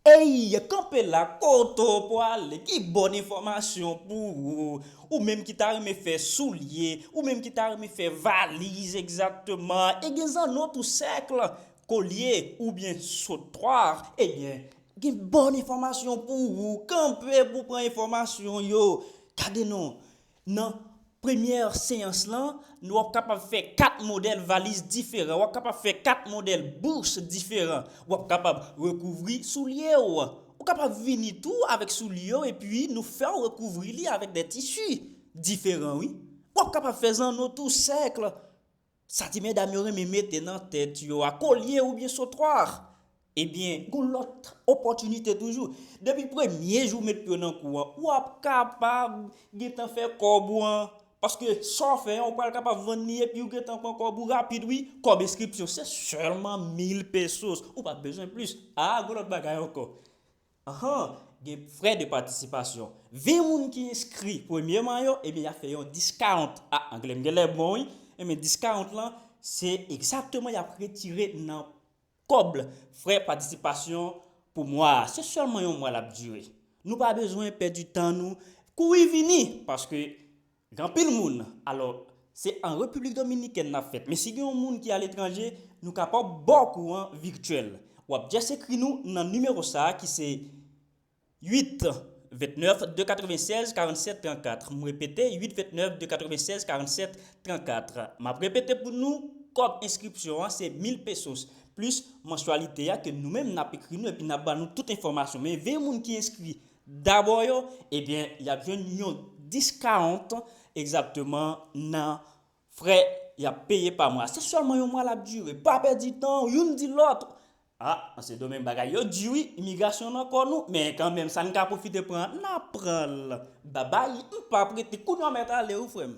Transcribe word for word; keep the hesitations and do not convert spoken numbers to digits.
Ey, kanpe la, kote w pwale? Ki bòn enfòmasyon pou ou? Ou menm ki ta renmen fè soulye, ou menm ki ta renmen fè valiz egzakteman, e gen zanno tou sèk, kolye oubyen sotwa, ebyen, gen bòn enfòmasyon pou ou. Kanpe pou pran enfòmasyon yo. Gade non, nan premyè seyans lan, w ap kapab fè kat modèl valiz diferan, w ap kapab fè kat modèl bous diferan, w ap kapab rekouvri soulye w. Ou kapab vini tou avèk soulye w epi nou fè w rekouvri li avèk de tisi diferan, wi. W ap kapab fè zanno tou sèk. Sa ti medam yo renmen mete nan tèt yo a, kolye oubyen sotwa. Ebyen, gon lòt opòtinite toujou. Depi premye jou w met pye w nan kou an, w ap kapab gentan fè kòb ou an. Paske sa w fè an, ou pral kapab vann li epi w gentan pran kòb ou rapid, wi. Kòb enskripsyon, se sèlman mil pesos. Ou pa bezwen plis. A, gon lòt bagay ankò. Ahan, gen frè de patisipasyon. Ven moun ki enskri premye mwa yo, ebyen, y ap fè yon discount. A, anglè m genlè bon, wi. Ebyen, discount lan, se egzakteman y ap retire nan kòb frè patisipasyon pou mwa a. Se sèlman yon mwa l ap dire. Nou pa bezwen pèdi tan nou. Kouri vini, paske gen anpil moun. Alò, se an Repiblik Dominikèn n ap fèt. Men si gen yon moun ki aletranje, nou kapab ba w kouran vityèl. W ap just ekri nou nan nimewo sa a ki se uit vennèf de katrevennsèz karannsèt trannkat. M repete, uit vennèf de katrevennsèz karannsèt trannkat. M ap repete pou nou, kòb enskripsyon an se mil pesos, plis mansyalite a ke nou menm n ap ekri nou epi n ap ba nou tout enfòmasyon. Men ven moun ki enskri dabò yo, ebyen, y ap jwenn yon discount egzakteman nan frè y ap peye pa mwa. Se sèlman yon mwa l ap dire. Pa pèdi tan, youn di lòt. A, Sendomeng bagay yo di wi, imigrasyon nan kò nou, men kanmenm, sa n ka pwofite pran, n ap pran l. Babay, m p ap rete, kounye a w mèt ale wi, frè m.